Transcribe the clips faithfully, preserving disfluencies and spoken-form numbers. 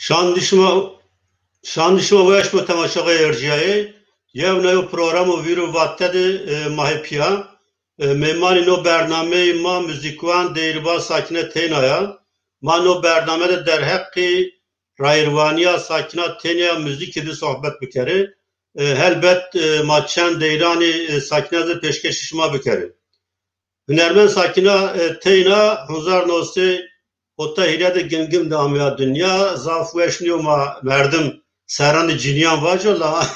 Şandî şima, şandî şima weş bo temaşaxê ercîyayê. Yewna yew programo Vîr û Vate de, e, ma hê pîya. E, mêmanî no bernameyê ma muzîkwan, deyîrbaz Sakîne Teyna ya. Ma no bername de derheqê rayîrvanîya Sakîna Teyna ya muzîkî de sohbet bikerê. E, helbet, e, ma çend deyranî, e, Sakîna zî pêşkêşî şima bikerê. Hunermend Sakîna, e, Teyna hezar û new sey hota hîrê de Gimgim de ameya dinya. Zaf weş nîyo ma merdim serranê cinîyan vaco la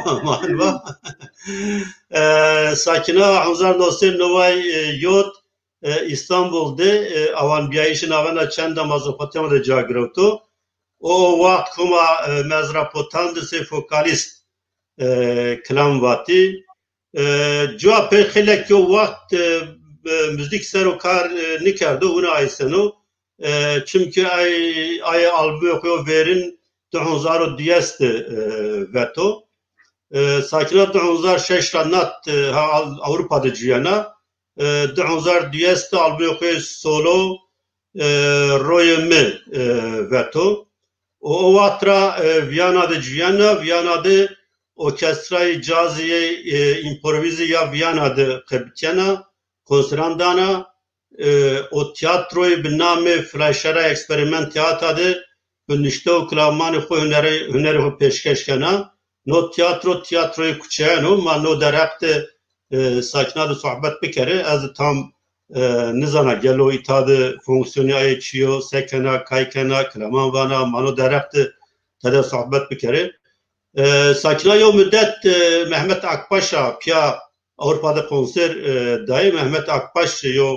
ma, ma va. E, Sakîna hezar û new sey neway, e, yot, e, Îstanbul de, e, awanbîyayîşê navenda çenda Mezopotamya de ca girewto. O, o waxt koma, e, Mezopotamya de sey vokalîst, e, kilam vatî. E, cuwa pey xeylek yo waxt, e, e, muzîk ser o kar, e, nikerdo, wina ayseno. E, çimkî ay, ay albumê xo yo vêrin di hezar û duyes de, e, veto. E, Sakîna di hezar şeş ra nat, e, ha, Al-, Ewropa de cuyena. E, di hezar duyes de albumê xo yo solo, e, Royê Mi, e, veto. O, o waxt ra, e, Vîyana de cuyena, Vîyana de orkestrayê cazî yê, e, împrovîzî ya Vîyana de qebitîyena, konseran dana, e, o tîyatroyê bi namê Fleischerei Experimentheater de bi nuşte û kilamanê xo hunerê, hunerê xo pêşkêş kena. No tîyatro, tîyatroyê kuçeyan o. Ma no derheq de, e, Sakîna de sohbet bikerê. Ez de tam, e, nizana gelo îta de fonksiyonê aye çi yo, se kena, kay kena, kilaman vana, ma no derheq de tede sohbet bikerê. E, Sakîna yew mudet, e, Mehmet Akbaş a pîya Ewropa de konser, e, dayê. Mehmet Akbaş yo,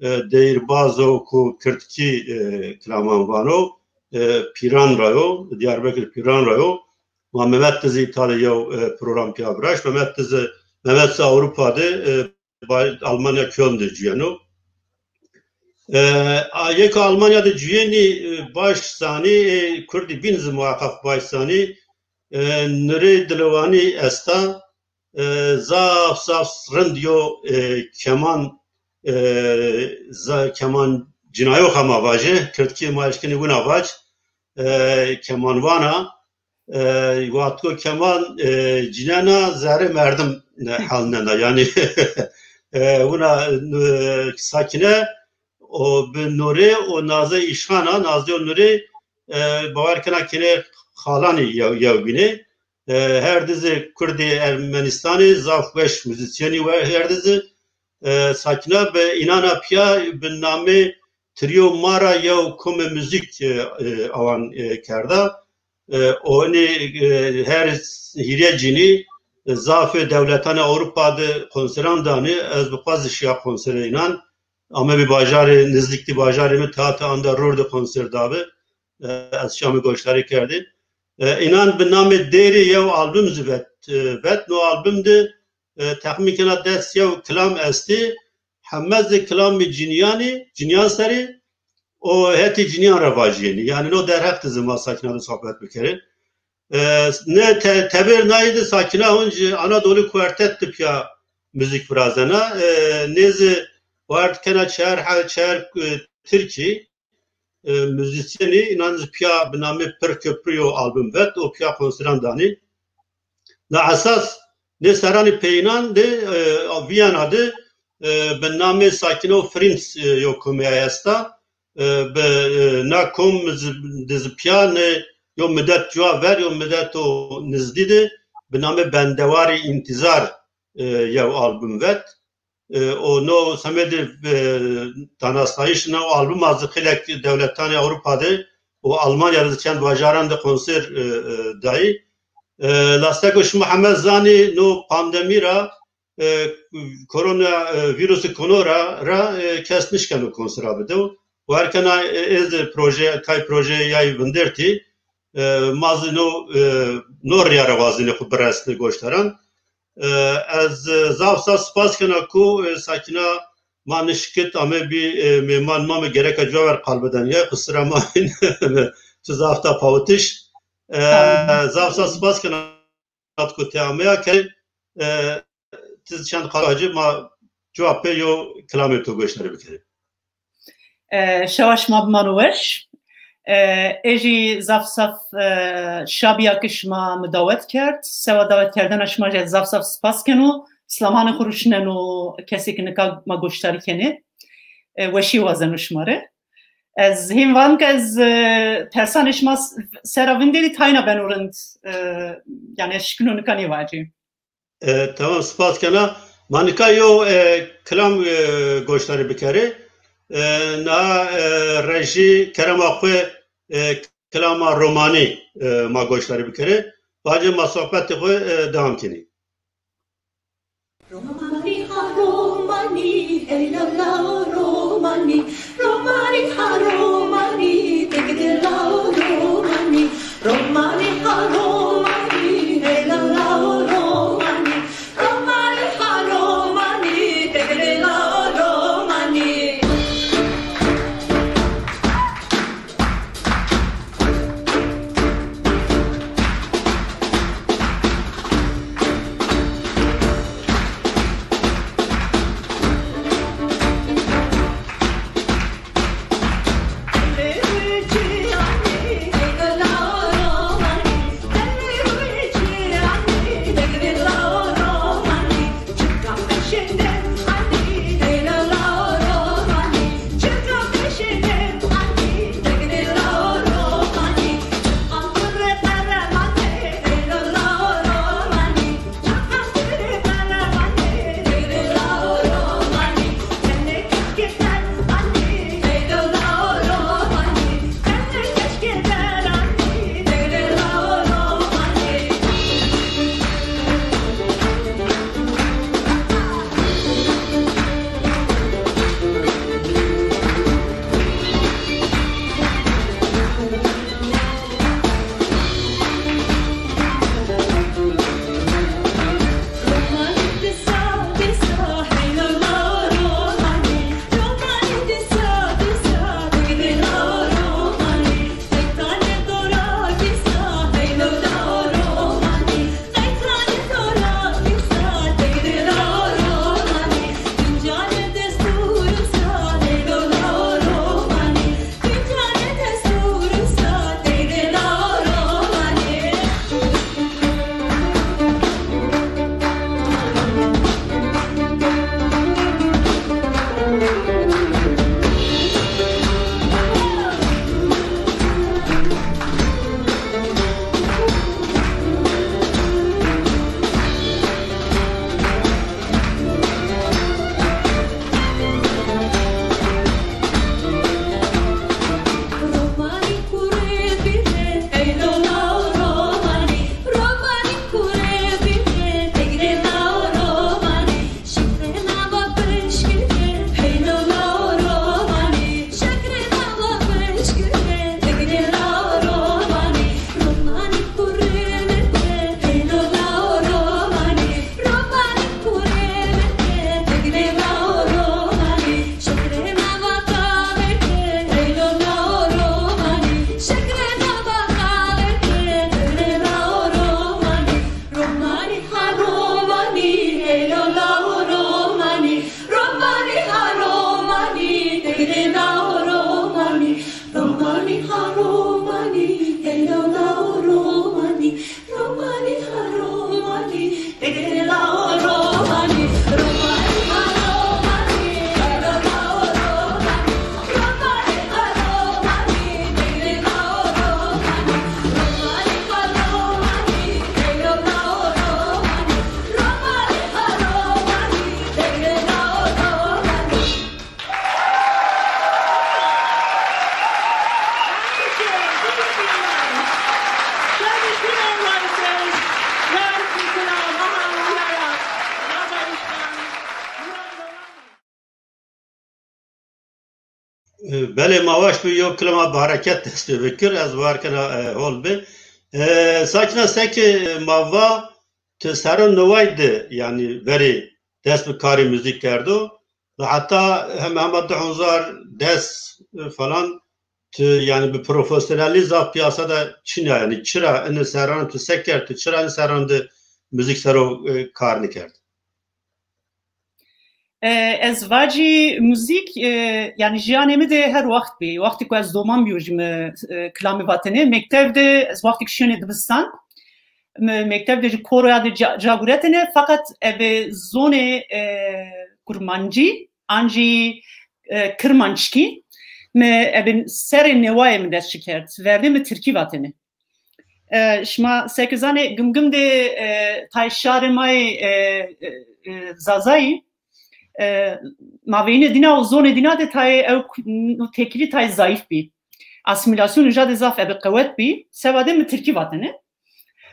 e, deyîrbaz o ku kirdkî, e, kilaman vano, e, Pîran ra yo, Diyarbekir Pîran ra yo. Ma Mehmet de zî îta de yew, e, program pîya viraşt. Mehmet de zî, Mehmet zî Ewropa de, e, ba-, Almanya Köln de cuyeno. E, a, yê ke Almanya de cuyenî, e, baş zanî, e, kurdî bîn zî muheqeq baş zanî, e, Nurê Dilewanî esta, e, zaf, zaf rind yo, e, keman, e, za-, keman cinayoxa ma vajê, kirdkî ma eşkenî wina vac, e, kemanvan a, e, wextko keman, e, cinena, zerrê merdim, e, helnena. Yanî, e, wina, e, Sakîne, o bi Nurê û Nazê Îşxan a, Nazê û Nurê, e, bawer kena kênê xalanî yew, yewbînê. E, her di zî kurdê Ermenîstanî, zaf weş muzîsyenî we her di zî. E, Sakîna bi înan a pîya bi namê Trio Mara yew komê muzîk, e, e, awan, e, kerda. E, onî, e, her hîrê cinî, e, zafê dewletanê Ewropa de konseran danê. Ez bi xwe zî şiya konserê înan. Amebî bajarê, nizdîktî bajarê mi, Teatro Anda Rur de konser dabi. E, ez şamî goşdarî kerdî. E, înan bi namê Dêrê yew album zî vet, e, vet. No album de, e, texmîn kena des yew kilam estî. Heme zî kilamî cinîyanî, cinîyan serî, o hetê cinîyan ra vajîyenî. Yanî no derheq de zî ma Sakîna de sohbet bikerê. E, ne te-, teber nayî de Sakîna huncî Anadolu Kuartet de pîya muzîk virazena. E, nê zî ward kena çar he-, çar, e, tirkî, e, muzîsyenî, înan zî pîya bi namê Pir Köprü yo album vet, o pîya konseran danî. La esas nê serranî peyînan de, e, Vîyana de, e, bi namê Sakîne û Frînd, e, yo komeya esta. E, bi, e, na kom zi-, de zî pîya nê yo mudet cuwa ver, yo mudeto nizdî de bi namê Bendewarê Întîzar, e, yew album vet. E, o no semedê, e, danasnayîş na albuma zî xeylek dewletanê Ewropa de û Almanya de zî çend bajaran de konser, e, e, dayî. E, la seko şima heme zanî no pandemî ra, e, korona, e, vîrusê kono ra, ra, e, kes nişkeno konsera bido. Wer kena, e, ez de proje, kay proje yay vindertî. E, ma zî no, e, no rîya ra wazînê xwu biresnê goşdaran. E, ez, e, zaf zaf spas kena ku, e, Sakîna ma nişkit amebî, e, mêman ma mi gereka cuwa ver qal biden. Ya qisira ma tu zaf da pawitiş. E, zaf zaf spas kena ku te ameya ke, e, ti çend qal acı ma cuwa pê yo kilamê to goşdarî bikerê. E, şewa şima bimano weş. E, ê jî zaf zaf, e, şa bîya ke şima mi dawet kerd. Sewa dawetkerdena şima jî ez zaf zaf spas keno. Silamanê xwu ruşneno kesê ke nika ma goşdarî kenê. E, weşîye wazeno şima rê. Ez hîn van ke ez, e, persanê şima s-, sera vindêrî tayna beno rind, e, yanî ez şikino nika nêvacî. E, tamam, spas kena. Ma nika yo, e, kilam, e, goşdarî bikerê. E, na, e, rejî kerema xwu, e, kilama romanî, e, ma goşdarî bikerê. Bacê ma sohbetê xwu, e, dewam kenî. Romanî ha romanî, ey lawlaw romanî. Romanî ha romanî, degde law romanî. Romanî ha romanî, ey lawlaw romanî. Romanî ha romanî, degde law romanî. E, belê, ma waşt bi yo kilama bi hereket dest pê bikir, ez bawer kena, e, hol bi. E, Sakîna, seke ma va, ti serran neway de, yanî verê dest bi karê muzîk kerdo. Ve heta hem, hema di hezar des, e, falan, ti, yanî bi profesyonelî zaf pîyasa de çin a. Yanî çira ini serran ti se kerd, ti çira ini serran de muzîk ser o, e, kar nikerd? E, ez vacî muzîk, e, yanî jiyanê mi de her wext bî. Wextê ku ez doman bîyo jî mi, e, kilamî vatene. Mektev de ez wextêk şîyêne dibistan. Mi mektev de jî koroya de ca, ca guretene. Feqet ebe zonê, e, kurmancî, an jî, e, kirmanckî, mi ebe serê newayê mi dest şikerd. Verdê mi tirkî vatene. E, şima seke zanê, Gimgim de, e, tay şarê ma yê, e, e, e, Zazayî, e, maveyînê dîna û zonê dîna de tay ew k-, tekîlî tay zayîf bî. Asîmîlasyon uca de zaf ebe qewet bî. Seba de mi tirkî vatene.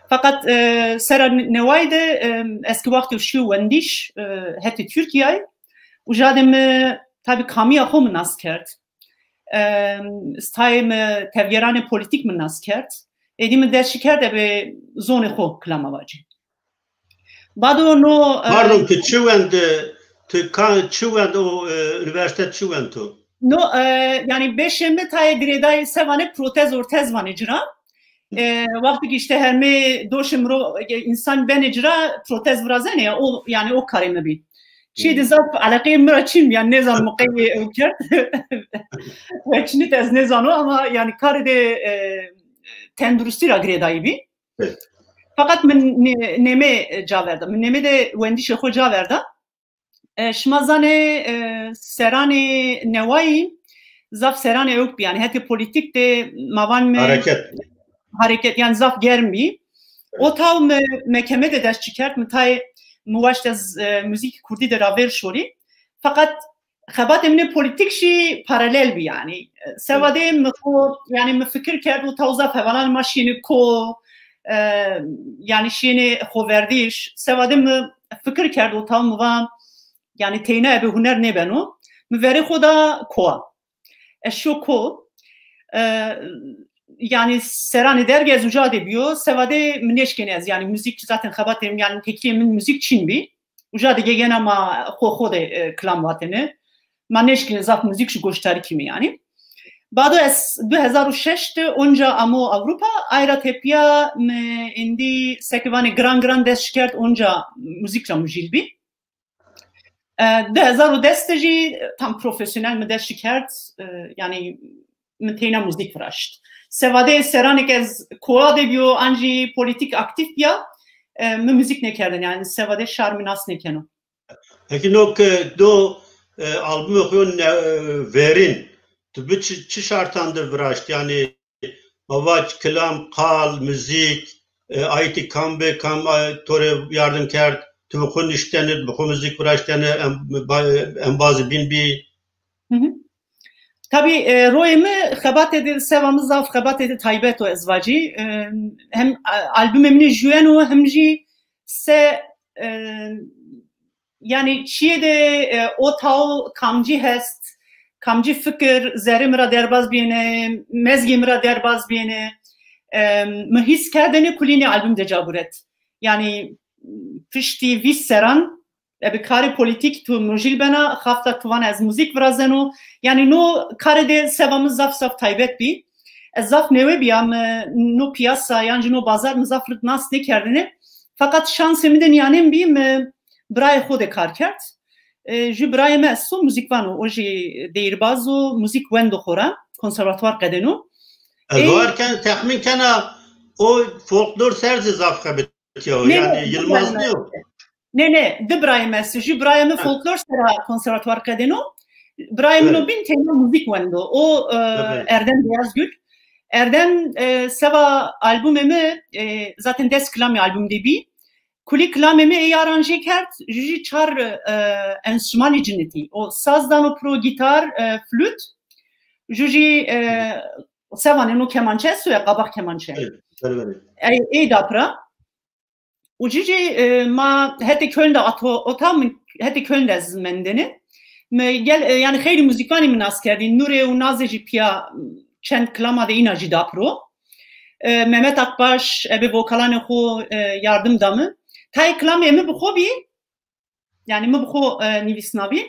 Feqet, e, sera n-, newayî de, e, ez ki wextê şîyo wendîş, e, hetê Tirkîyayî, uca de mi tabî kamîya xo mi nas kerd. E, stayê mi tevgeranê polîtîk mi nas kerd. Êdî mi dest şikerd ebe zonê xo kilama vacî. Bado no, e, Pardon, tu çi wend, tu ka, çi wend o, e, unîversîte çi wend tu? No, e, yanî beşê mi tayê girêdayî se vanê protez ortez vanê ci ra. E, wextî ki îşte hermê doşê mi ro, e, însan benê ci ra protez virazenê ya, o, yanî o karê mi bî. Çî de zaf eleqeyê mi ra çin bî, yanî nêzan mi qey ew kerd. Weçînit ez nêzano ama yanî karê de, e, tenduristî ra girêdayî bî. Evet. Feqet mi nê-, nêmê ca verda. Mi nêmê de wendîşê xo ca verda. E, şima zanê, e, seranê newayî zaf seranê ewk bî. Yanî hetê polîtîk de ma van mi Hareket. Hareket, yanî zaf germ bî. Evet. O taw mi mekeme de dest çi kerd, mi tayê mi waşt ez, e, muzîk kurdî de ravêr şorî. Feqet xebatê min ê polîtîk jî paralel bî yanî. Seba de mi xo, yanî mi fikir kerd, o taw zaf hevalanê ma şîyêne ko, e, yanî şîyêne xoverdîş. Seba de mi fikir kerd, o taw mi va, yanî teyna ebe huner nêbeno. Mi verê xo da koa. Ez şo ko. E, yanî seranê derg ez uca de bîyo. Seba de mi nêşkêne ez, yanî muzîk zaten xebatê min, yanî tekîyê min muzîk çin bî. Uca de gegena ma xo xo de, e, kilam vatene. Ma nêşkîne zaf muzîk jî goşdarî kîme yanî. Bado ez du hezar û şeş de onca amo Ewropa, ay ra tepîya mi êndî seke vanê giran giran dest şikerd onca muzîk ra mujîl bî. E, du hezar û des de jî tam profesyonel mi dest şikerd, e, yanî mi teyna muzîk viraşt. Sevadeyê seranêk ez koa de bîyo, an jî polîtîk aktîf bîya, e, mi muzîk nêkerdene, yanî sevadê şar mi nas nêkeno. Peki no ke do, e, albumê xo yo ne-, e, verîn, tu bi çi, çi şartan de viraşt? Yanî ma vac kilam, qal, muzîk, e, ayîtî kam bi, kam, e, to rê yardim kerd, tu bi xo nuştene, bi xo muzîk viraştene, em, ba-, embazê bîn bî? Hı hı. Tabî, e, royê mi xebatê de, seva mi zaf xebatê de taybet o ez vacî. E, hem, e, albumê min ê jûyen o hem jî se, e, yanî çiyê de, e, o taw kamcî hest, kamcî fikir zerrê mi ra derbaz bîyêne, mezgê mi ra derbaz bîyêne. E, mi hîs kerdêne kulî nê album de ca guret. Yanî piştî vîst serran, ebe karê polîtîk tu mujîl bena, xafta tu vana ez muzîk virazeno. Yanî no karê de seva mi zaf zaf taybet bî. Ez zaf newe bîya, mi no pîyasa yan jî no bazar mi zaf rid nas nêkerdêne. Feqet şansê mi de nîyanên bî, mi birayê xo de kar kerd. E, jû birayê mi esto, muzîkvan o, o jî deyîrbaz o, muzîk wendo xo ra, konservatuvar qedeno. Ez bawer ken, texmîn kena o folklor ser zî zaf xebitîya o. Nê, yanî nê, Yilmaz nîyo? Nê, nê, di birayê mi esto. Jû birayê mi folklor sera konservatuvar qedeno. Birayê min o bîn teyna muzîk wendo. O, e, Erdem Beyazgül. Erdem, e, seva albumê mi, e, zaten des kilamê album de bî. Kulî kilamê mi ey aranjê kerd, jû jî çar, e, enstrûmanê cinitî. O saz dano piro, gîtar, e, flût. Jû jî, e, se vanê no kemançe esto ya, qabax kemançe. Ey, ey da pira. Û ci jî, e, ma hetê Köln de ato, ota min hetê Köln de ez mendêne. Mi gel, e, yanî xeylî muzîkvanî mi nas kerdî. Nurê û Nazê jî pîya çend kilama de îna jî da piro. E, Mehmet Akbaş, ebe vokalanê xo, e, yardim da mi. Tayê kilamê mi bi xo bî, yanî mi bi xo, e, nivîsnabî.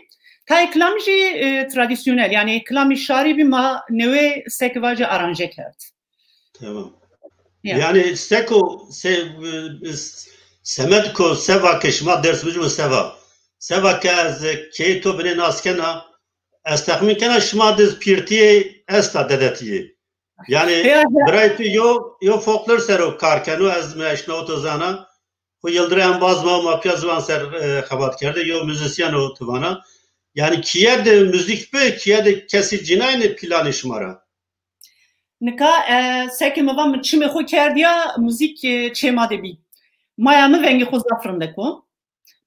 Tayê kilam jî, e, tradîsyonel, yanî kilamî şarî bî, ma newê seke vacî aranje kerd. Tamam. Ya. Yanî seko se-, e, semed ko seva ke şima ders bicû seva. Seba ke ez keyê to binê nas kena, ez texmîn kena şima de pîrtîyê esta, dedetîyê. Yanî Ya, ya. birayê tu yo, yo folklor ser o kar keno, ez mi eşnawo to zana. Xwu Yildirim Embaz ma, ma pîya ziwan ser, e, xebat kerde, yo muzîsyen o tu vana. Yanî kîye de muzîk bi, kîye de kesî cînayne planê şima ra? Nika, e, seke mi va mi çimê xwu kerdîya, muzîk, e, çê ma de bî. Maya mi vengê xwu zaf rindek o.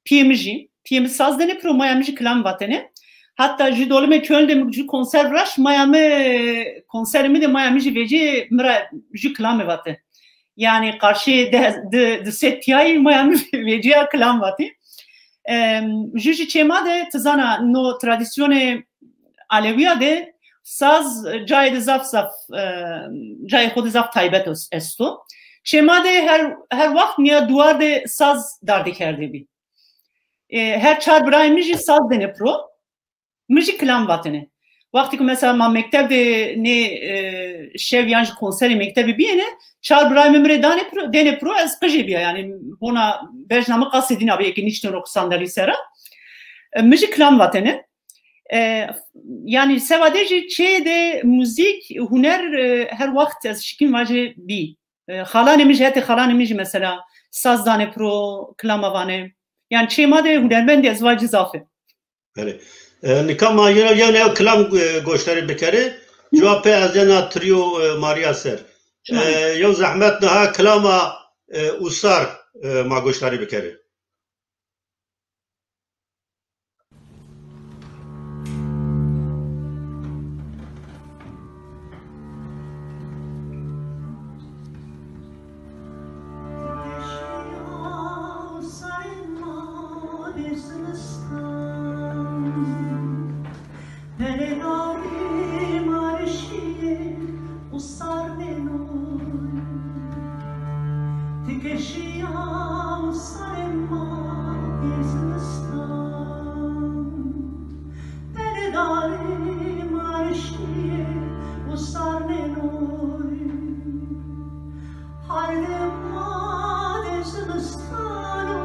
Pîyê mi jî, pîyê mi saz denê piro, maya mi jî kilam vatene. Hatta jü dolimê Köln de mi jü konser viraşt, maya mi, konserê mi de maya mi jî vecî mi ra jü kilamê vate. Yanî qarşî de, de, de se tîyayî maya mi vecîya kilam vatî. Em, jü jî çê ma de, ti zana, no tradisyonê Alewîya de saz cayê de zaf zaf, e, cayê xo de zaf taybet os-, esto. Çê ma de her, her waxt nîya duwar de saz dardê kerdê bî. E, her çar birayê mi jî saz dêne piro. Mi jî kilam vatêne. Wextê ku mesela ma mekteb de nê, e, şev yan jî konserê mektebê bîyêne, çar birayê mi mi rê danê piro, dêne piro, ez qijê bîya. Yanî hona vejna mi qasê dîna bî, eke nîştêno sandelî sera. E, mi jî kilam vatêne. E, yanî seba de jî çê de muzîk, huner, e, her waxt ez şikîn vajê bî. E, xalanê mi jî, hetê xalanê mi jî mesela saz danê piro, kilama vanê. Yanî çê ma de hunermendî ez vajî zaf ê. Belê. E, nika ma yeno yew new kilam, e, goşdarî bikerê. Cuwa pê ez ena Trio, e, Maria ser. E, yew zehmet niha kilama, e, Usar, e, ma goşdarî bikerê. Ti keşîya usarê ma dê zimistan. Peledarê ma rişîyê usarnênoy. Hardê ma de zimistan o,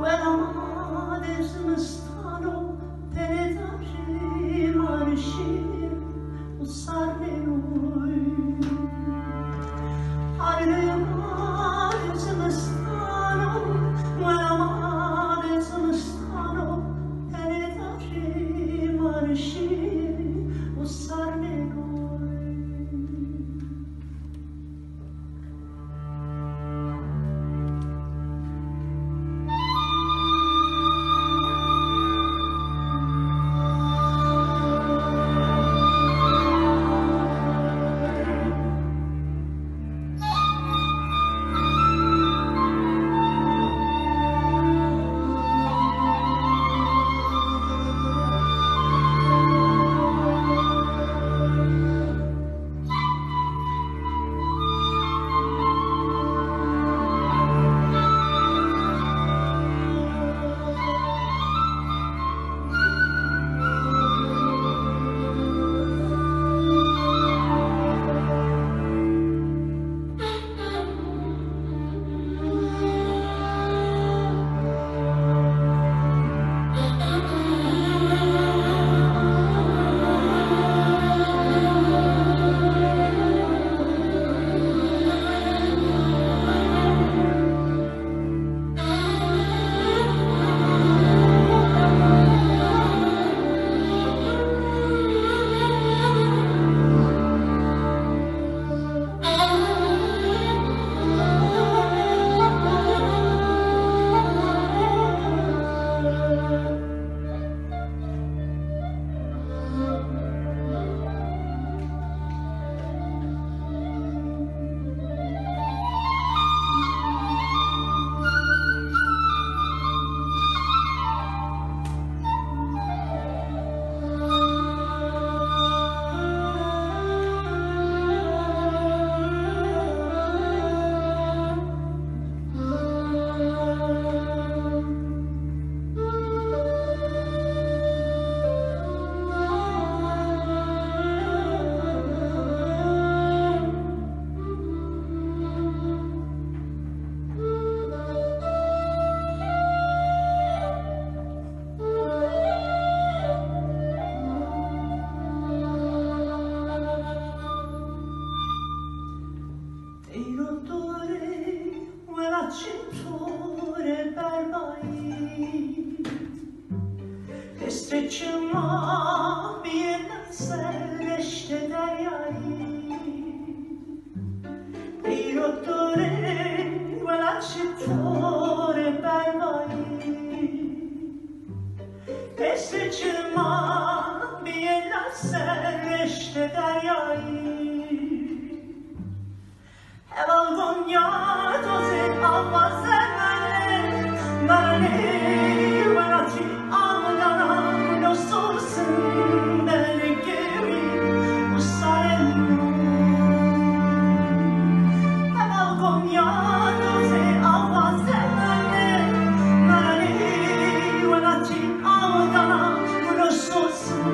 wela ma de zimistan o, peledarê ma rişîyê usarnênoy. Hardê ma de zimistan o, wela ma de zimistan o, peledarê ma rişîyê usarnênoy. Çi tore berbayî, destê çima biyê ser reştê deryayî. Peyro tore wela çi tore berbayî, destê çima biyê ser reştê deryayî. Heval Gonya doze awa zemane, nane welatî awa dana, no sosin belê kewî usareno. Heval Gonya doze awa zemane, nane welatî awa dana, no sosin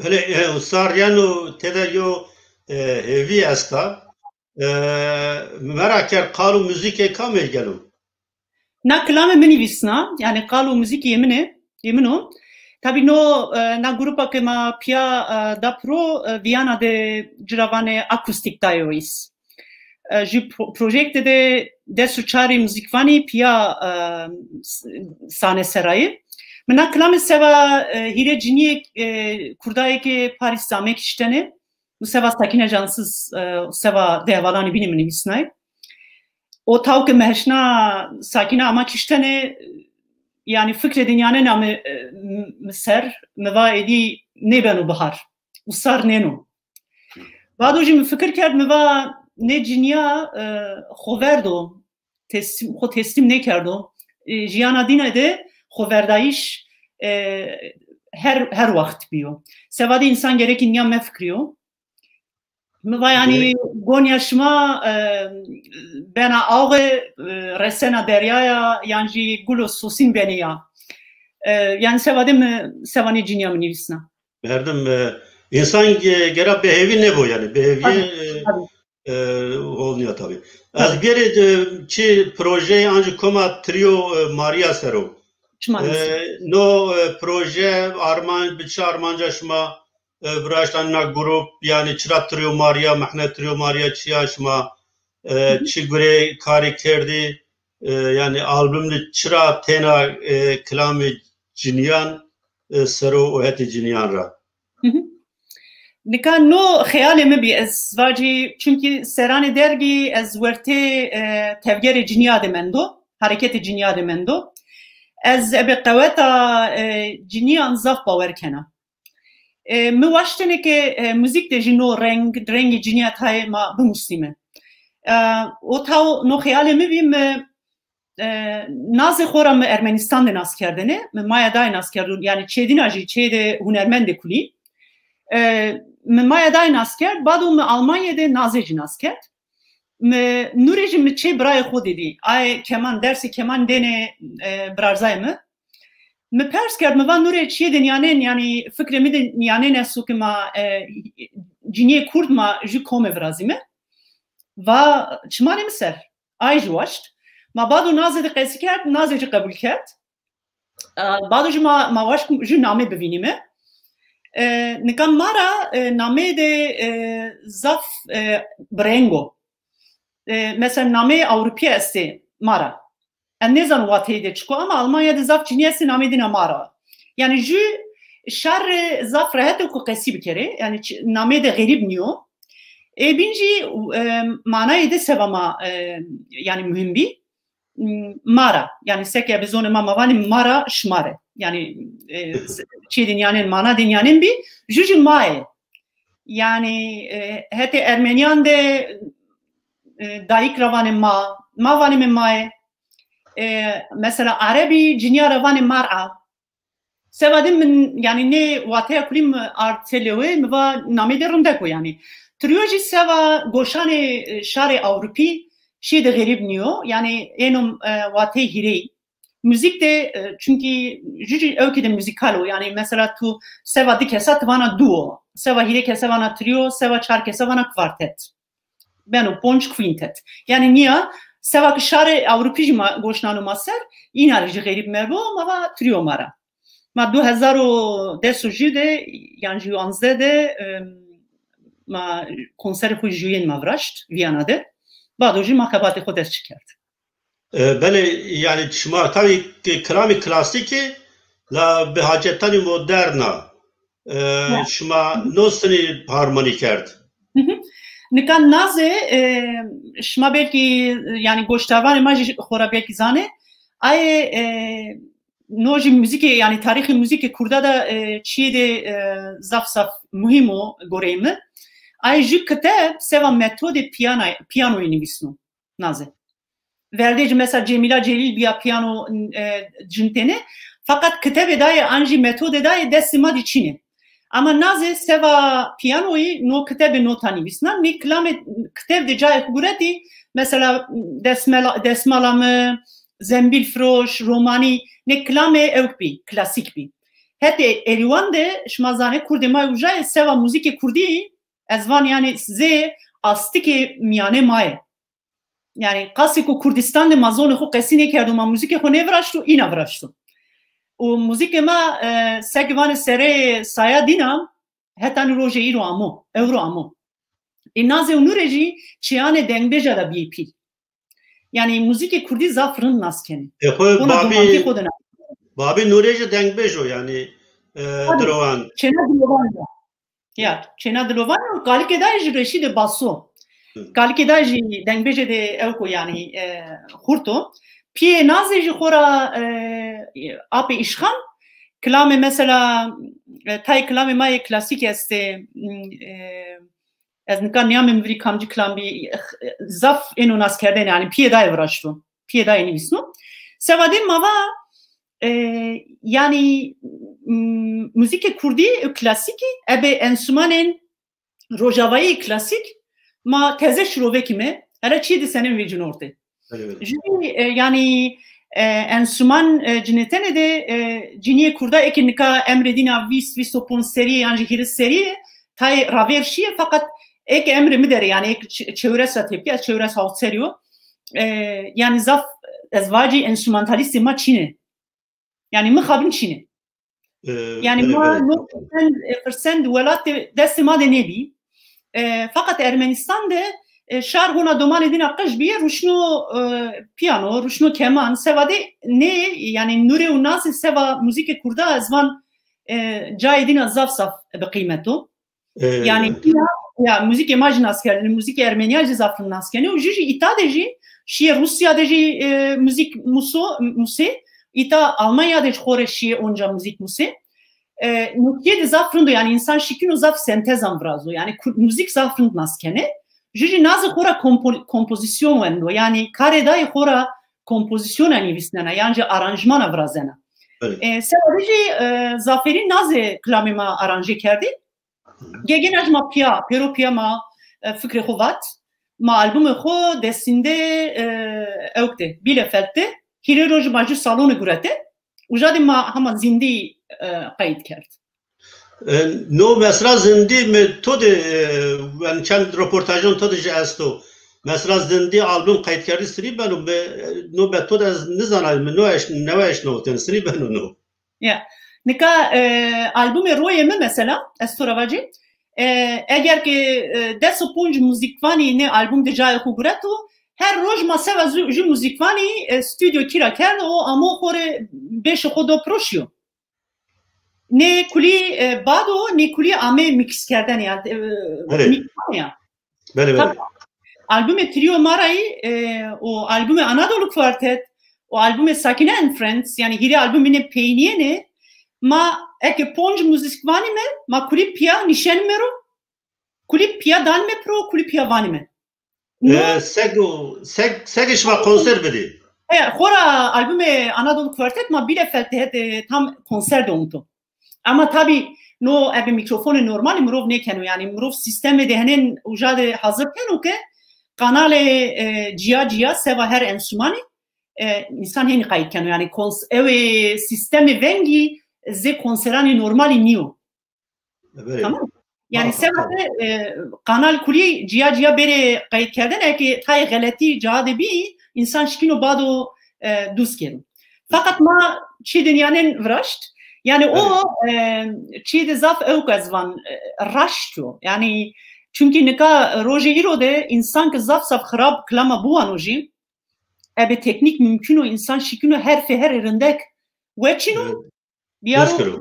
Hele, e, usar yeno tede yo, e, hêvî esta. E, merak kerd qal û muzîkê kamê gelo? Na kilame mi nivîsna, yanî qal û muzîkî yê min ê, yê min o. Tabî no, e, na grupa ke ma pîya, e, da piro, e, Vîyana de ci ra vanê akustîk dayo îs. E, jü pro-, projekte de des û çarî muzîkvanî pîya, e, s-, sane serayî. Mi na kilame seva, e, hîrê cinîyê, e, kurdayê ke Parîs ame kiştene. Mi seva Sakîne Cansız, e, seva di hevalanê bînî mi nivîsnay. O taw ke mi heşna Sakîne ama kiştene, yanî fikrê de nîyanena mi, e, mi ser, mi va êdî nêbeno bihar. Usar nêno. Bado jî mi fikir kerd, mi va nê cinîya, e, xo verdo, teslîm, xo teslîm nêkerdo. E, jîyana dîne de xoverdayîş, e, her, her waxt bîyo. Seva de însan gerekî nîya mefikrîyo. Mi va yanî gonya şima, e, bena awe, e, resena deryaya, yan jî gulo sosîn benê ya. E, yanî seva de mi, seva nê cinîya mi nivîsna. Merdim, e, însan ge-, gera bêhêvî nêbo, yanî bêhêvîye, e, e, hol nîya tabî. Ez bêrê de çi projeyê ancî koma Trio, e, Maria ser o. E, no, e, proje arman-, bi çi armanca şima, e, viraştan na grup, yanî çira Trio Maria, mehne Trio Maria çi ya şima, e, çi gurê karî kerdî, e, yanî album de çira têna, e, kilamê cinîyan, e, ser o û hetê cinîyan ra? Nika no xeyalê mi bî, ez vacî, çunkî seranê dergî ez wertê, e, tevgerê cinîya de mendo, hareketê cinîya de mendo. Ez ebe qeweta, e, cinîyan zaf bawer kena. E, mi waştêne ke, e, muzîk de jî no reng, rengê cinîya tayê ma bimusnîme. E, o taw no xeyalê mi bî, mi, e, nazê xo ra mi Ermenîstan de nas kerdêne, mi maya dayê nas kerdo, yanî çêdîna jî, çê de hunermendê kulî. E, mi maya dayê nas kerd, bado mi Almanya de nazê jî nas kerd. Mi, nûrê jî mi çê birayê xo de dî. Ayê keman, dersê keman dêne, e, birarzayê mi. Mi pers kerd, mi va nûrê çiyê de nîyanên, yanî fikrê mi de nîyanên esto ke ma, e, cinîyê kurd ma jü kome virazîme. Va çimanê mi ser. Ay jî waşt. Ma bado nazê de qesî kerd, nazê jî qebul kerd. E, bado jî ma, ma waşt jü namê bivînîme. E, nika Mara, e, nameyê de, e, zaf, e, bi reng o. E, mesela nameyê Ewropîye estê Mara. Ez nêzan wateyê de çik o ama Almanya de zaf cinî estê nameyê dîna Mara. Yanî jü şarê zaf rehet o ku qesî bikerê. Yanî çi-, nameyê de xerîb nîyo. Ê bîn jî, e, manayê de seva ma, e, yanî muhîm bî. M-, Mara. Yanî seke bi zonê ma ma vanê Mara şima rê. Yanî, e, s-, çiyê de nîyanên, mana de nîyanên bî, jü jî ma yê. Yanî, e, hetê Ermenîyan de, e, dayik ra vanê ma, ma vanê mi mayê. E, mesela Erebî cinîya ra vanê mar'a. Seva de min, yanî nê wateya kulî mi ard têlewê, mi va namê de rindek o yanî. Trio jî seva goşanê, e, şarê Ewropî şî de xerîb nîyo. Yanî êno, e, wateyê hîrêyî. Muzîk de, e, çunkî jû jî ewkî de muzîkal o. Yanî mesela tu seva di kesa ti vana duo, seva hîrê kesa vana trio, seva çar kesa vana kvartet. Beno ponc quintet. Yanî nîya seva ki şarê Ewropî jî ma goşnano ma ser, îna rê jî xerîb merbo, ma va trio ma ra. Ma du hezar û des û jû de, yan jî anzdeh de, em, ma konserê xo jûyên ma viraşt Vîyana de. Bado jî ma xebatê xo dest çi kerd. E, belê, yanî şima tabî ki kilamê klasîkî la bi hacetanî moderna, e, şima no sinî harmonî kerd? Nika Nazê, e, şima belkî, yanî goşdarvanê ma jî xora belkî zanê. Ayê, e, no jî muzîkê, yanî tarîxê muzîkê kurda de, e, çîyê de, e, zaf zaf muhîm o goreyê mi. Ayê jû kiteb seva metodê piyana-, piyanoyî nivîsno. Nazê. Verdê jî mesela Cemîla Celîl bîya piyano, e, cinitêne. Feqet kitebê dayê an jî metodê dayê destê ma de çin ê. Ama Nazê seva piyanoyî no kitebê nota nivîsna. Nê kilamê kiteb de cayê xo guretî, mesela desmela-, Desmala mi, Zembîlfiroş, Romanî, nê kilamê ewk bî, klasîk bî. Hetê Erîwan de şima zanê kurdê ma uca yê, seva muzîkê kurdî ez van yanî zê astikê mîyanê ma yê. Yanî qasê ku Kurdîstan de ma zonê xo qesî nêkerdo, ma muzîkê xo nêviraşto, îna viraşto. Û muzîkê ma, e, seke vanê sereyê saya dîna, hetanî rojê îro amo, ewro amo. Ê Nazê û Nûrê jî çîyanê dengbêja de bîyê pîl. Yanî muzîkê kurdî zaf rind nas kenê. E, xo babî, domantî xo de na. Babî Nûrê jî dengbêj o yanî, e, dirowan. Çêna dilovan ya. Ya, çêna dilovan ya, kalikê dayê jî Reşîdê Baso. Kalikê dayê jî dengbêjê de ewk o yanî, e, xurt o. Pîyê Nazê jî xora, e, apê Îşxan, kilamê mesela, e, tayê kilamê ma yê klasîk estê, e, ez nika nîyamê mi virî kamcî kilam bî, zaf êno naskerdene, yanî pîyê dayê viraşto. Pîyê dayê nivîsno. Seva de ma va, e, yanî, m-, muzîkê kurdî û klasîkî, ebe enstrûmanên rojavayî klasîk ma teze şirovekîme, hela çîyê de senên vecîn ortê. Jû, e, yanî, e, enstrûman, e, cinitene de, e, cinîyê kurda eke nika emrê dîna vîst, vîst û ponc serî yan jî hîris serî tayê ravêr şîye, feqet eke emrê mi der ê, yanî eke ç-, çewres ra tepîya, çewres hawt serî yo. E, yanî zaf ez vacî enstrûmantalîstê ma çin ê. Yanî mi xabin çin ê. E, yanî ma no firsend, e, firsend welat de, destê ma de nêbî. E, feqet Ermenîstan de, e, şar hona domanê dîna qij bîye, ruşno, e, piyano, ruşno keman, seva de nê, yanî Nûrê û Nazê seva muzîkê kurda ez van, e, cayê dîna zaf zaf bi qîmet o. E, yanî ya, ya muzîkê ma jî nas kerdêne, muzîkê ermenîya jî zaf rind nas kenê. Û jû jî îta de jî şîyê Rûsya de jî, e, muzîk muso, musê. Îta Almanya de jî xo rê şîyê onca muzîk musê. E, notîye de zaf rind o, yanî însan şikîno zaf sentezan virazo. Yanî ku-, muzîk zaf rind nas kenê. Jû jî Nazê xo ra kompo-, kompozîsyon wendo. Yanî karê dayê xo ra kompozîsyona nivîsnena, yan jî aranjmana virazena. E, seba de jî, e, zafêrî Nazê kilamê ma aranje kerdî. Gegêna jî ma pîya, pêro pîya ma, e, fikrê xo vat. Ma albumê xo Desînde, e, ewk de, Bielefeld de, hîrê rojî ma jû salonî gurete. Uca de ma hema zîndî, e, qeyd kerd. E, no mesela zîndî mi to de, e, yanî çend roportajon to de jî esto. Mesela zîndî album qeydkerdî sinî beno, mi, e, no be to de ez nizanay, mi no eş-, newe eşnawitên, sinî beno no. Ya. Nika, e, albumê Royê Mi mesela, ez to ra vacî, e, eger ke, e, des û ponc muzîkvanî nê album de cayê xo gureto, her roj ma seva zu-, jû muzîkvanî, e, stûdyo kîra kerdo û amo xo rê beşê xo do piro şîyo. Nê kulî, e, bado, nê kulî ame mîkskerdene ya, e, mîks ya. Belê, belê. Tabii, albumê Trio Mara'yı, e, û albumê Anadolu Quartet û albumê Sakine and Friends, yanî hîrê albumê nê peynîyêne, ma eke ponc muzîkvanî me, ma kulî pîya nîşenîme ro, kulî pîya danîme piro, kulî pîya vanîme. No. E, seg, seg, seg şima konser bidî? He, xora albumê Anadolu Quartet ma Bielefeld'de het, e, tam konser de onto. Ama tabî no ebe mîkrofonê normalî mirov nêkeno. Yanî mirov sîstemê de henên uca de hazir keno ke kanalê, e, cîya cîya seva her enstrümanî, e, însan hênî qayît keno. Yanî kons-, ewê sîstemê vengî zê konseranê normalî nîyo. Belê. Tamam. Yanî seba de, e, kanal kulî cîya cîya bêrê qeydkerdene, eke tayê xeletî ca de bî, însan şikîno bado, e, duz kero. Feqet ma çî de nîyanên viraşt. Yanî o, e, çî de zaf ewk ez van, e, raşt o. Yanî çunkî nika rojê îro de însan ke zaf zaf xirab kilama biwano jî, ebe teknîk mumkun o, însan şikîno herfê herê rindek weçîno. Diyaro.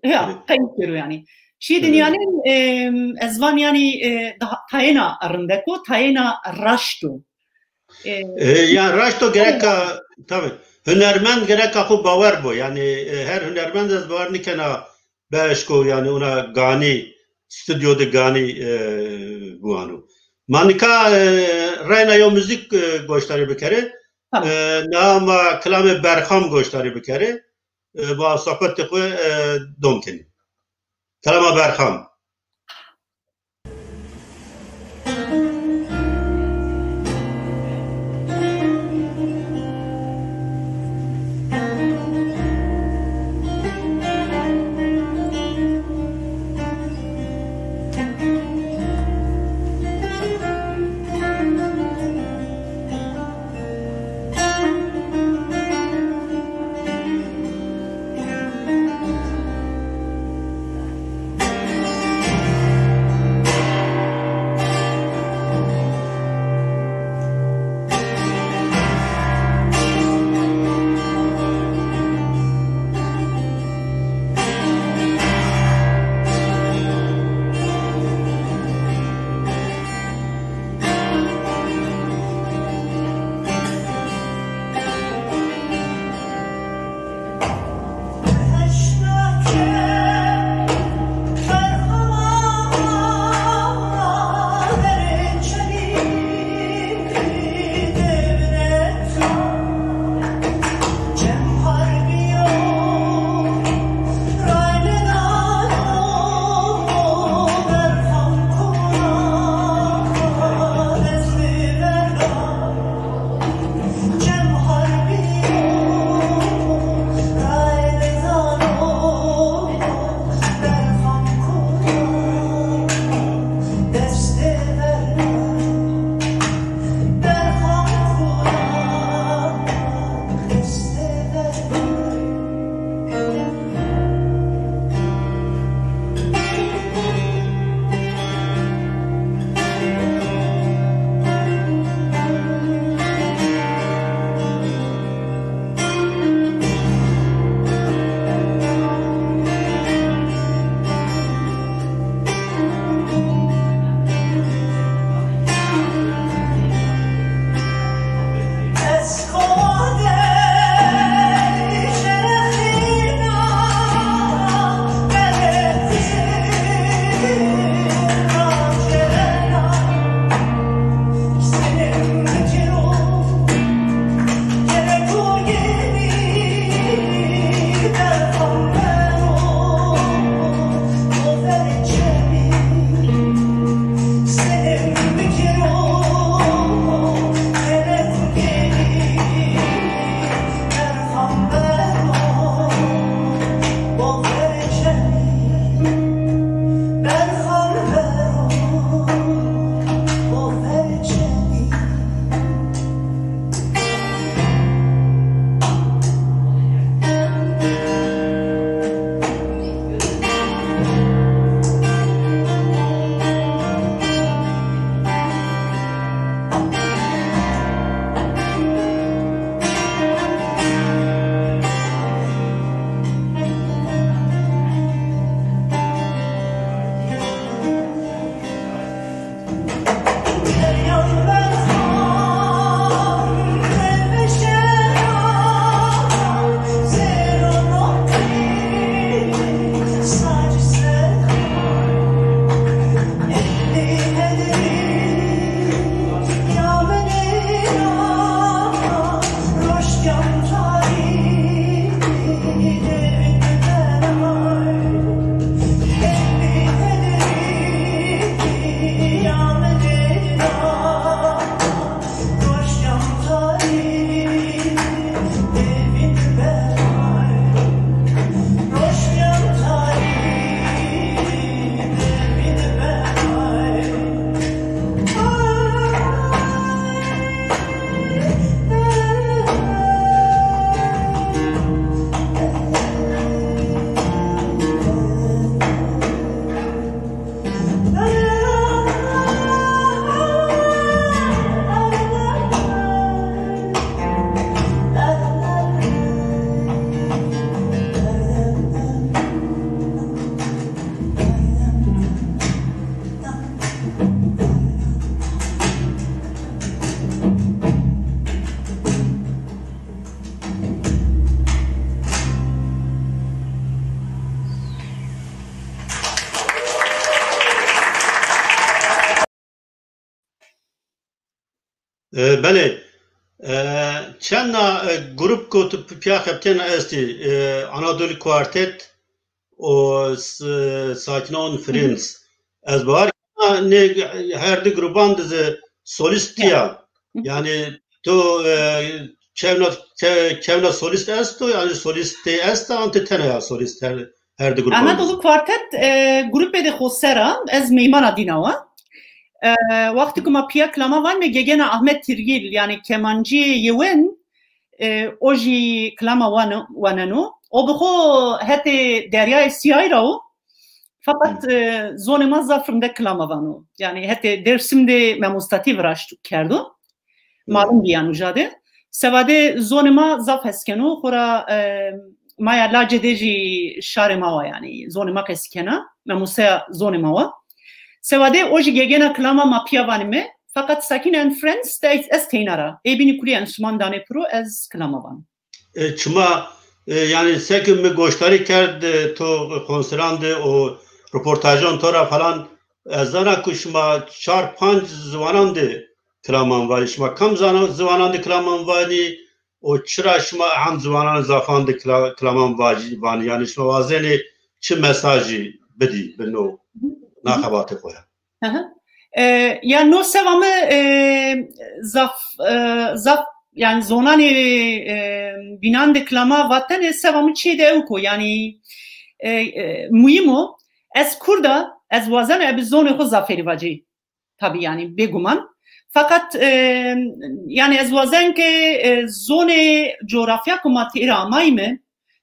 Ya, qeyd kero yanî. Çî de nîyanên, e, ez van yanî, e, daha, tayêna rindek o, tayêna raşt o. E, ya raşt o gereka, tabii, hunermend gereka xo bawer bo. Yanî, e, her hunermend ez bawer nikena beşko, yanî ona ganî, stüdyo de ganî, e, buano. Ma nika, e, reyna yo müzik, e, goşdarî bikerê. Tamam. E, na ma kilamê Berxam goşdarî bikerê. E, va sohbetê xo, e, dom kenî. Kelama Berxam. E, belê. E, çenda, e, grup ku tu pi-, piya xebitêna estî, e, Anadolu Quartet û S-, Sakina on Friends. Ez bawer kena nê her di gruban de zî solîst tîya. Yanî tu, e, kewna, ke-, kewna solîst esto, yanî solîst tê esta, an ti tena ya solîst her, her di gruban de zî? Anadolu Quartet, e, grupê de xoser a, ez meymana dîna wa. E, wextê ku ma piya kilama vanîme gegena Ahmet Tirgil, yanî kemancîyê yewen, e, o jî kilama wane-, waneno. O bi xo hetê Deryayê Siyayî ra o. Feqet, e, zonê ma zaf rindek kilama vano. Yanî hetê Dêrsim de memostatî viraşt kerdo. Malum bî yan uca de. Sewa de zonê ma zaf hes keno, xora, e, ma ya lacê de jî şarê ma wa yanî. Zonê ma qesî kena. Memoseya zonê ma wa. Sewa de o jî gegena kilama ma piya vanîme. Feqet Sakina and Friends de ez, ez teyna ra. Ê bînî kulî enstrûman danê piro, ez kilama vano. E, çima, e, yanî seke mi goşdarî kerd, e, to konseran de û roportajan to ra falan, ez zana ku şima çar panc ziwanan de kilaman vanî. Şima kam zana-, ziwanan de kilaman vanî û çira şima eham ziwanan zafan de kila-, kilaman vacî-, vanî? Yanî şima wazenê çi mesajî bidî bi no, na xebatê xo ya? Hı hı. E, ya no seva mi, e, zaf, e, zaf, yanî zonanê, e, bînan de kilama vatene seva mi çiyê de ewk o. Yanî, e, e, muhîm o. Ez kurd a, ez wazena ebe zonê xo zafêrî vacî. Tabî yanî bêguman. Feqet, e, yanî ez wazen ke, e, zonê coğrafya ku ma têra amayîme,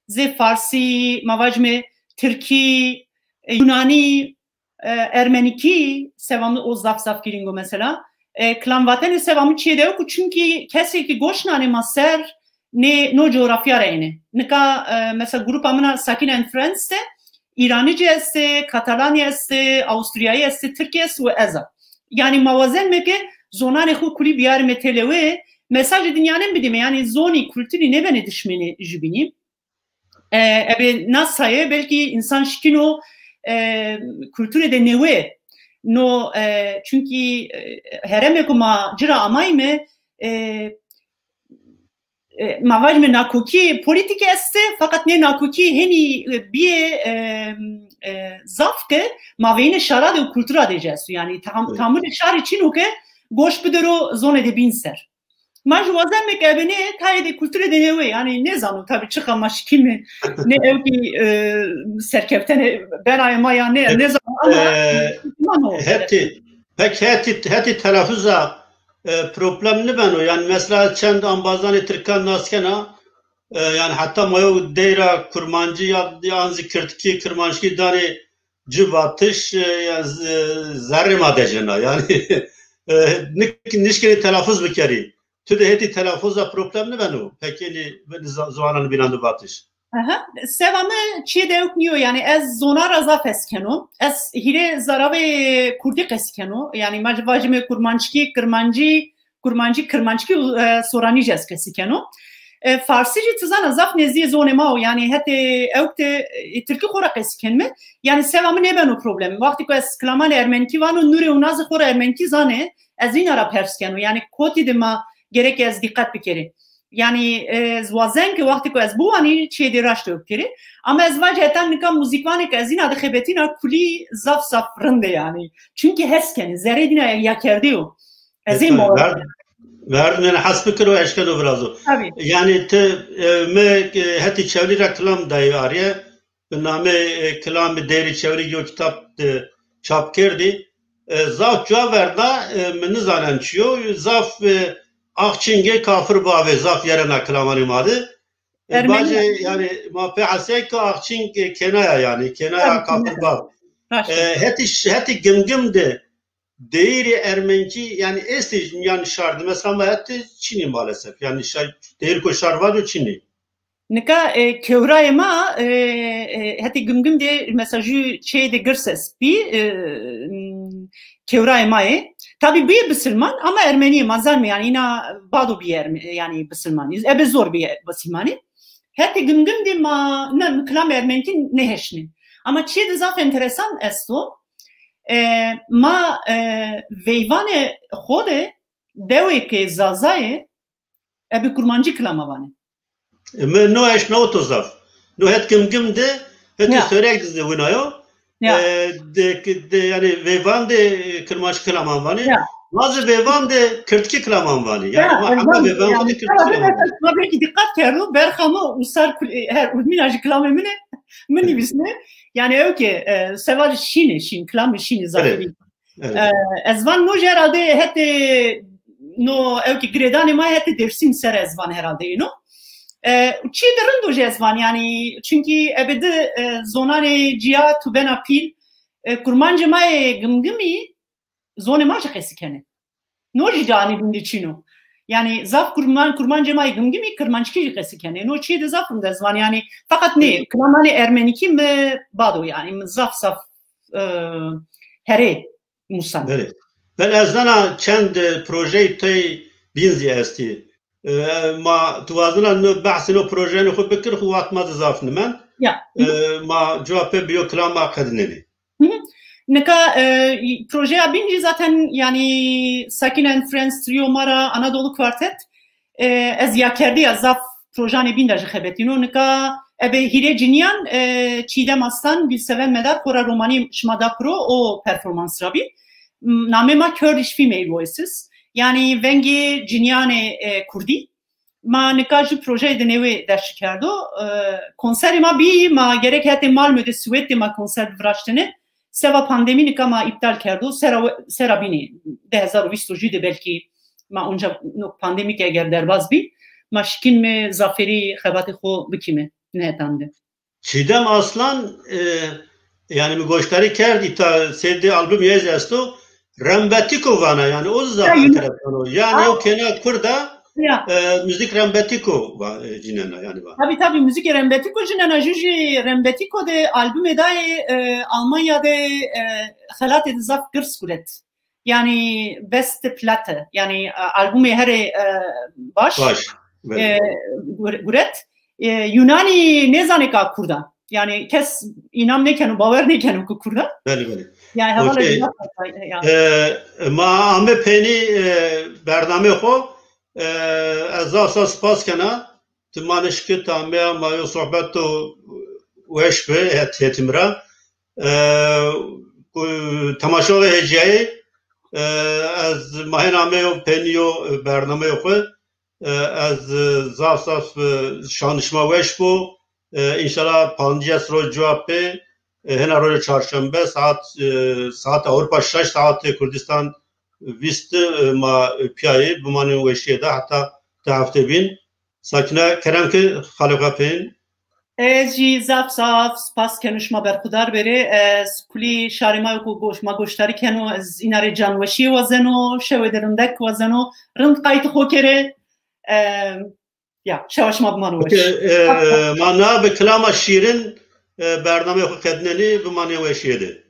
zê farsî, ma vacime tirkî, e, yunanî, e, ermenîkî seva mi o zaf zaf girîng o mesela. E, kilam vatene seva mi çiyê de ewk o, çunkî kesê ki goş nanê ma ser nê no coğrafya ra êne. Nika, e, mesela grupa min a Sakin and Friends de Îranîcî estê, Katalanî estê, Avustrîyayî estê, Tirkî est û ez a. Yanî ma wazenme ke zonanê xo kulî biyarime têlewe, mesajê dinyane bidîme. Yanî zonî, kulturî nêbenê dişmenê jubînî. E, ebe na saye belkî însan şikîno, e, kulturê de newe. No, e, çunkî, e, herêmê ku ma ci ra amayîme, e, e, ma vajîme nakokî polîtîke estê, feqet nê nakokî henî, e, bîyê, e, e, zaf ke maveyînê şara de û kultura de jî esto. Yanî tam-, tamurê şarî çin o ke goş bidero zonê de bîn ser. Ma jî wazenme ke ebe nê tayê de kulturê de newe, yanî nêzano tabî çiqa ma şikîme, nê ewkî, e, serkewtene benayê ma ya nê, nêzano ama, e, ma no. Hetî, pek hetî, hetî telaffuza, e, problem nibeno. Yanî mesela çend ambazanê tirkan nas kena, e, yanî heta ma yew deyra kurmancî ya, yan zî kirdkî, kirmanckî danê ci vatiş, e, ya z-, zerrê ma decena. Yanî, e, nik-, nişkenî telaffuz bikerî. Tu de hetî telaffuza problem nibeno? Pekênî vinî za-, ziwanan bînan de vatiş. Aha. Seva mi çiyê de ewk nîyo, yanî ez zona ra zaf hes keno. Ez hîrê zaravê kurdî qesî keno. Yanî ma vajîme kurmanckî, kirmancî, kurmancî, kirmanckî û, e, soranî jî ez qesî keno. E, farsî jî ti zana zaf nêzdîyê zonê ma o. Yanî hetê ewk de, e, tirkî xo ra qesî kenme. Yanî seva mi nêbeno problem. Wextî ku ez kilamanê ermenkî vano, nûrê û nazê xo ra ermenkî zanê, ez îna ra pers keno. Yanî kotî de ma gerek ez dîqet bikerî. Yanî, e, ez wazen ke wextê ku ez biwanî çiyê de raşt ewk kerî. Ama ez vajî heta nika muzîkvanê ke ez îna de xebetîna kulî zaf zaf rind ê yanî. Çunkî hes kenê, zerrê dîna ya kerdê yo. Ez ê ver-, verdim, yanî hes bikiro, eşkeno virazo. Tabî. Yanî ti, e, mi, e, hetî çewlî ra kilam dayî arîye. Bi namê, e, Kilamê Deyrê Çewlîg yo kitab de çap kerdî. E, zaf cuwa verda, e, mi nizanen çi yo. Zaf, e, axçingê kafir bavê, zaf yerena kilamanê ma de. E, bacê, yanî ma pê hesê ke axçing, e, kêna ya yanî, kêna ya kafir bav. E, hetî ş-, hetî Gimgim de deyîrê ermenkî, yanî estê mîyan şar de. Mesela ma hetê çinî maalesef. Yanî şar, deyîr ku şar vado çinî. Nika, e, kewrayê ma, e, e, hetê Gimgim de, mesela, jû çê de girs est bî, e, m, kewrayê ma yê. Tabî bîyê bisilman, ama ermenî yê, ma zanîme, yanî, îna bado bîyê erme-, yanî, bisilman. Ebe zor bîyê bisilmanî. Hetê Gimgim de ma, ne, kilamê ermenkî nêheşnê. Ama çê de zaf enteresan esto. E, ma, e, veyvanê xo de, dewê ke Zaza yê, ebe kurmancî kilama vanê. E, mi no eşnawito zaf. No het Gimgim de, hetê Ya. Sêwreg de zewinayo. Ya. E, de, de, yanî vêvan de, e, kirmanckî kilaman vanê. Ya. Ma zî vêvan de kirdkî kilaman vanê. Yanî Ya, ma hema vêvan, vêvan yanî, de kirdkî kilaman vanê. Ma belkî dîqet kerdo, berxa mi usar kul-, e, her udmîna jî kilamê min ê, mi nivîsnê. Yanî ew ke, e, seba şîn ê, şîn, kilamê şîn ê zafîrî. Evet. Evet. E, ez van no jî herhalde hetê no ew ki girêdanê ma hetê Dêrsim ser ez van herhalde êno. E, çî de rind o jî ez van, yanî, çunkî ebe di, e, zonanê cîya tu bena pîl, e, kurmancê ma yê Gimgimî zonê ma jî qesî kenê. No jî canî bindî çin o. Yanî zaf kurman-, kurmancê ma yê Gimgimî kirmanckî jî qesî kenê. No çî de zaf rind ez van, yanî feqet nê, kilamanê ermenîkî mi bado, yanî mi zaf zaf, e, herê musen. Belê. Ben ez zana çend, e, projeyê tey bîn zî estî. E, ma tu wazena no behsê no projeyanê xwu bikir, xwu waxt ma de zaf nimend. Ya. E, ma cuwa pê biyo kilama qedinenê. Hı hı. Nika, e, projeya bîn jî zaten, yanî Sakine and Friends Trio ma ra, Anadolu Quartet, e, ez ya kerdî ya zaf projanê bîn de jî xebetîno. Nika ebe hîrê cinîyan, e, Çiğdem Aslan, Gülseven Medar xora romanî şima da piro, o performans ra bî. M-, namê ma Kurdish Female Voices. Yanî vengê cinîyanê, e, kurdî. Ma nika jû projeyê de newê derşi kerdo. E, konserê ma bî, ma gerek hetê Malmö de, Swêd de ma konser viraştene. Seba pandemî nika ma îptal kerdo. Sera we-, sera bînî di hezar û vîst û jû de belkî ma onca no pandemî ke eger derbaz bî, ma şikînme zafêrî xebatê xo bikîme ne hetan de. Çiğdem Aslan, e, yanî mi goşdarî kerd, îta sêdê albumê yê zî esto, Rembetîko vana, yanî o zî zaf enteresan o. Yanî o kêna kurd a, e, muzîk rembetîko va-, e, cinena, yanî va. Tabî, tabî, muzîkê rembetîko cinena, jû jî rembetîko de albumê dayê, e, Almanya de, e, xelatê de zaf girs guret. Yanî beste Platte. Yanî, e, albumê herê, e, baş, Baş, belê. E, gur-, guret. E, Yunanî nêzanê ka kurd a. Yanî kes înam nêkeno, bawer nêkeno ku kurd a. Belê, belê. Yanî hevala Okey. Yunanî ya. E, ma ame peynî, e, bernameyê xo, e, ez zaf zaf spas kena. Ti ma nişkit ameya, ma yo sohbeto weş bi het-, hetî mi ra. E, ku temaşo ve hecîyayê, e, ez ma hên ameyo peynî yo, e, bernameyê xwu. E, ez, e, zaf zaf, e, şan şima weş bo. E, înşallah pancîyes roj cuwa pê, e, hêna roja çarşembe saet, e, saet Ewropa şeş, saetê Kurdistan vîst, e, ma, e, pîyayê bimanê weşîye de heta di hefte bîn. Sakine, kerem ke xalê xo peyên. Ez jî zaf zaf spas kenu şima berxudar bêrê. Ez kulî şarê ma yo ku goş-, ma goşdarî kenu, ez îna rê canweşîye wazeno, şewê de rindek wazeno, rind qaytê xo kerê. E, ya, şewa şima bimano weş. Okey, e, ma na bi kilama şîrin, e, bernameyê xo qedinenî, bimanê weşîye de.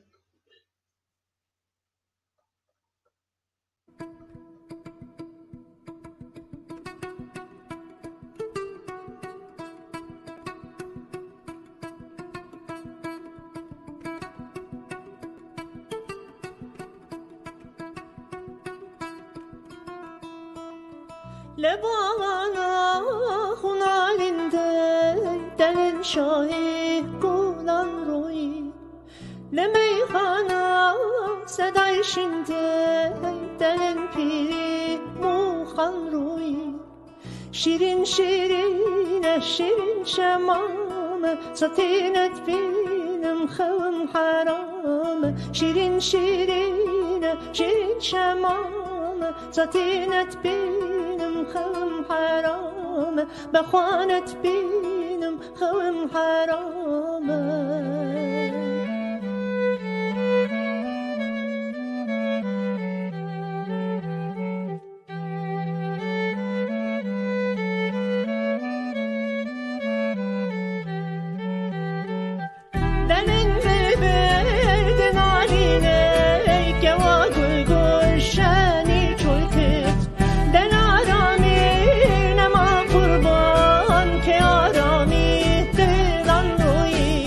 Lebana xunarinde denen şahî gulan royî. Le meyxana sedayê şinde denen pîrî muxan royî. Şîrîn şîrîne şîrîn şemame, satînet bînim xewim herame. Şîrîn şîrîne şîrîn şemame, satînet bînim xewim herame. Bexwanet bînim xewim herame. Demin bibir di narîne, kewa gul gulşenî çolkit. Dena ramî nema qurban, ke aramî qiran royî.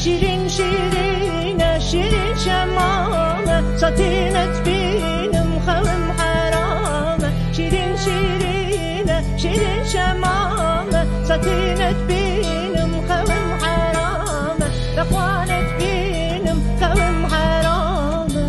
Şîrîn şîrîne, şîrîn şemame, satînet bînim xewim herame. Tînet bînim xewim heram e, reqwanet bînim xewim heram e.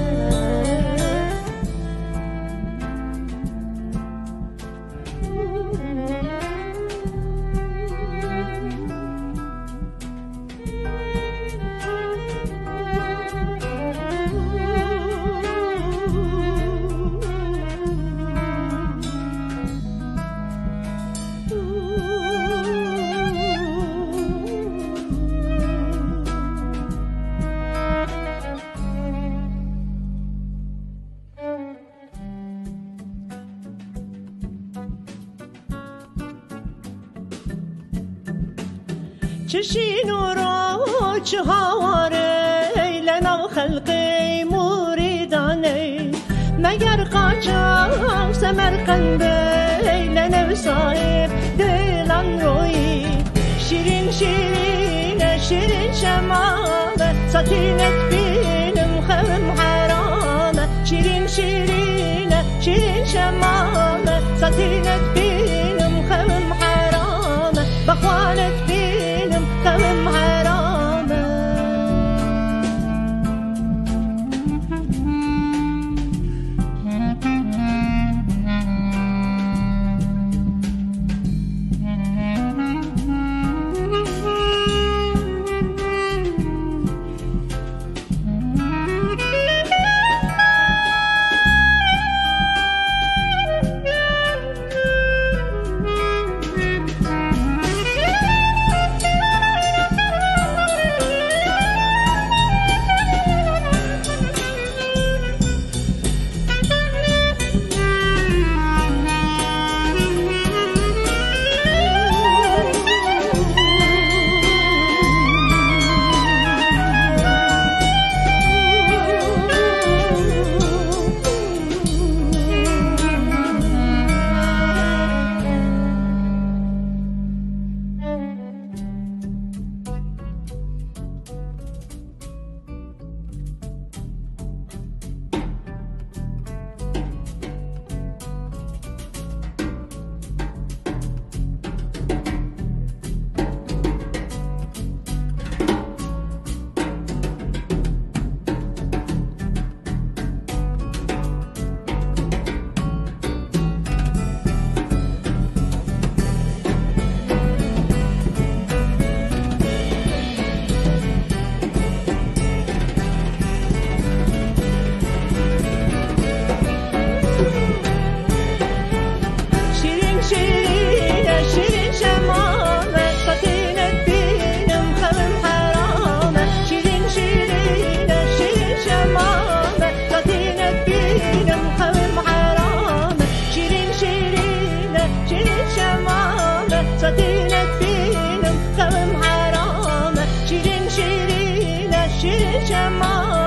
Çi şîn û ro, çi hawar ey, le nav xelqê murîdan ey. Meger qaçax Semerqend ey, le new sahib dilan royî. Şîrîn şîrîne, şîrîn şemame, sa tînet bînim xewim herame. Şîrîn şîrîne, şîrîn şemame, sa tînet bînim xewim herame. Bexwanet bînim xewim herame. Şîrîn şîrîne, şîrîn şemame, sa tînet bînim xewim herame. Şîrîn şîrîne, şîrîn şemame, sa tînet bînim xewim herame. Şîrîn şîrîne, şîrîn şemame, sa tînet bînim xewim herame. Şîrîn şîrîne, şîrîn şemame.